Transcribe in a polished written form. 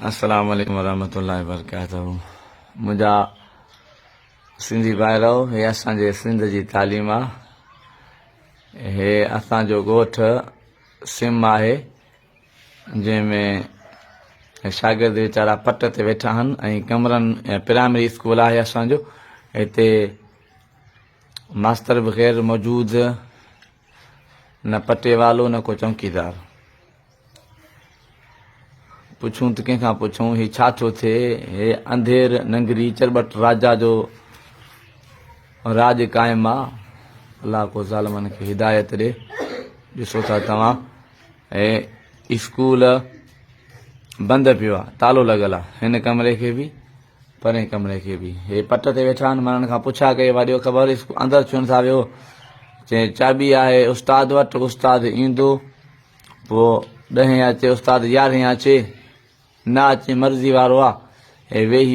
السلام عليڪم ورحمة الله وبرڪاته منهنجا سنڌي ڀائرو هي اسان جي سنڌ جي تعليم آ هي اسان جو ڳوٺ سم آهي جنهن ۾ شاگرد ويچارا پٽ تي ويٺا آهن ۽ ڪمرن پرائمري اسڪول آهي اسان جو هتي ماستر به غير موجود نه پٽيوالو نه ڪو چونڪيدار. پڇون ته ڪنهن کان پڇون هي ڇا ٿو ٿئي؟ هي انڌير ننگري چرٻٽ راجا جو راڄ قائم آ. الله ڪو ظالمن کي هدايت ڏي. ڏسو ٿا توهان هي اسڪول بند پيو آ، تالو لڳل آ. هن ڪمري کي به پرئين ڪمري کي به. هي پٽ تي ويٺا آهن. مان انهن کان پڇا ڪئي، وا ڏيو خبر، اندر ڇو نٿا ويهو؟ چيائين، چاٻي آهي استاد وٽ، استاد ايندو، پوء ڏهين اچي، استاد يارهين اچي، نه اچي مرضي وارو آ. هي ويهي.